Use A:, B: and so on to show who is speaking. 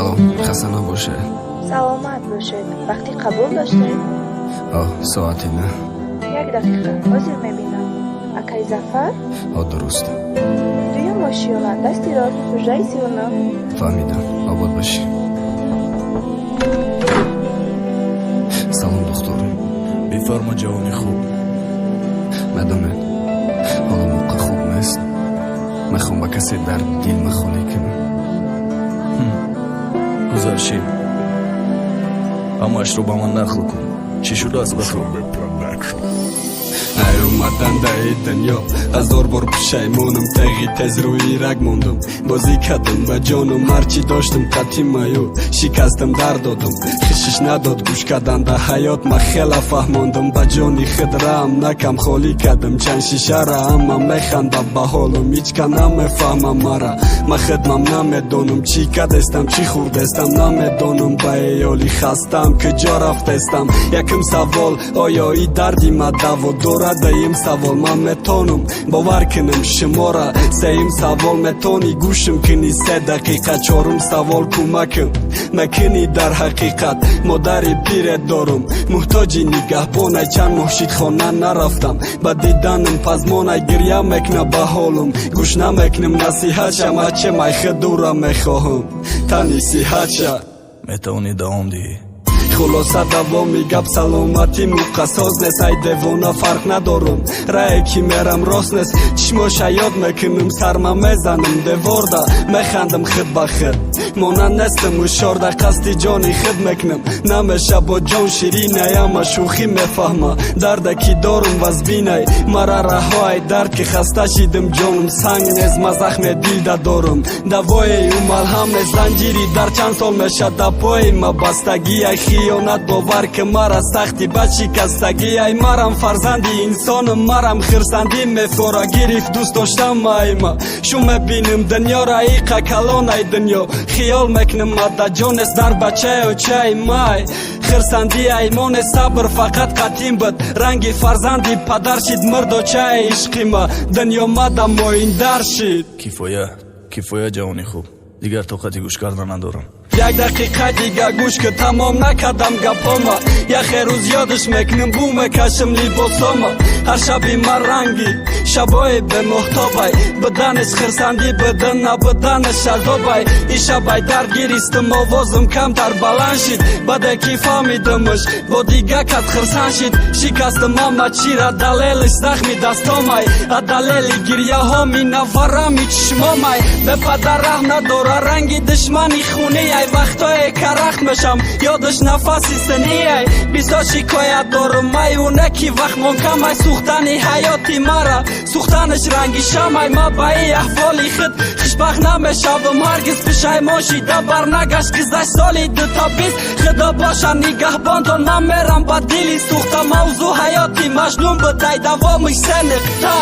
A: Салом, хаста набошед.
B: Саломат бошед. Вақти қабул доштед?
A: О, соати 9.
B: Як дақиқа, ҳозир мебинам. Акай Зафар?
A: О, дуруст.
B: Дуюм ошиёна, дасти рост, ҳуҷраи 39.
A: Фаҳмидам, обод бошӣ. Салом, духтур.
C: Бифармо, ҷавони хуб.
A: Медонед, ҳоло мавқеъ хуб нест. Мехоҳам ба касе дарди дилма холӣ кунам.
C: Гузарши, ҳамаашро ба ман нақл кун. Чӣ шудааст ба ту?
A: Ай омадан даи дунё ҳазор бор пушаймонам, теғи тез рӯи раг мондум, бозӣ кардам ба ҷонум, ҳарчи доштам қатимаю шикастам, дар додум, хишиш надод гӯш кардан. Да ҳаёт ма хела фаҳмондум, ба ҷони худ раҳм накам, холӣ кардам чанд шишара, ҳама механда ба ҳолум, ҳичка намефаҳмам мара, ма хидмам намедонам чӣ кардестам, чӣ хӯрдестам, намедонам, ба эёли хастам куҷо рафтестам. Якум савол: оё и дарди ма даво дорад? Дуюм савол: ман метонам бовар кунам шумора? Сеюм савол: метонӣ гӯшам кунӣ 3 дақиқа? Чорум савол: кӯмакам мекунӣ? Дар ҳақиқат модари пире дорум, муҳтоҷи нигаҳбонай, чанд моҳ шид хона нарафтам, ба диданам пазмонай, гирья мекуна ба ҳолум, гӯш намекунам насиҳатша, мачемай худура мехоҳам тани сиҳатша.
C: Метавонӣ давом диҳӣ.
A: Хулоса, давоми гап: саломатӣ муқассоз нест, ай девона фарқ надорум, рае ки мерам рост нест, чишмоша ёд мекунам, сарма мезанам деворда, механдам худ ба худ, монанд нестам ҳушёрда, қасди ҷони худ мекунам, намеша бо ҷон ширинай, ама шӯхӣ мефаҳма, дарда ки дорум вазбинай, мара раҳо ай дард, ки хаста шидим, ҷонум санг нез, ма захме дилда дорум, давои ӯ малҳам нез, занҷири дар чанд сол меша да пои ма бастагӣ, ай хиёнат бовар ки мара сахти бад шикастагӣ, ай марам фарзанди инсонам, марам хирсандӣ мефора гирифт, дӯст доштам майма шу мебинам дунёра иқа калонай дунё, хиёл мекунам мадаҷонест дар бачаи очаи май, хирсандӣ аймоне, сабр фақат қатим буд, ранги фарзанди падар шид, мурдочаи ишқима дунё мада моиндар шид.
C: Кифоя, кифоя, ҷавони хуб, дигар тоқати гӯш кардан надорам.
A: Як дақиқа дига гӯш ки, тамом накардам гапома. Яхе рӯз ёдаш мекунам, бу мекашам либосома, ҳар шаби ман ранги шабои бемоҳтобай, буданаш хирсандӣ будан, набуданаш азобай. Ин шабай дард гиристам, овозам камтар баланд шид, баъде ки фаҳмидамаш бо дига кас хирсанд шид, шикастам ама чира, далелиш захми дастомай, а далели гирьяҳо минаварами чишмомай, бепадар раҳм надора, ранги душмани хунӣ, ай вақтое карахт мешам, ёдаш нафаси синиай, бисёр шикоят дорум, ай уне ки вақтмон камай, сӯхтани ҳаёти мара сӯхтанаш ранги шамай, ма ба ин аҳволи худ хушбахт намешавам ҳаргиз, пушаймон шида барнагашт, гузашт соли дута бист, худо боша нигаҳбонтон, ман мерам ба дили сӯхта, мавзӯъ ҳаёти Маҷнун буд, ай давомиш се нуқта.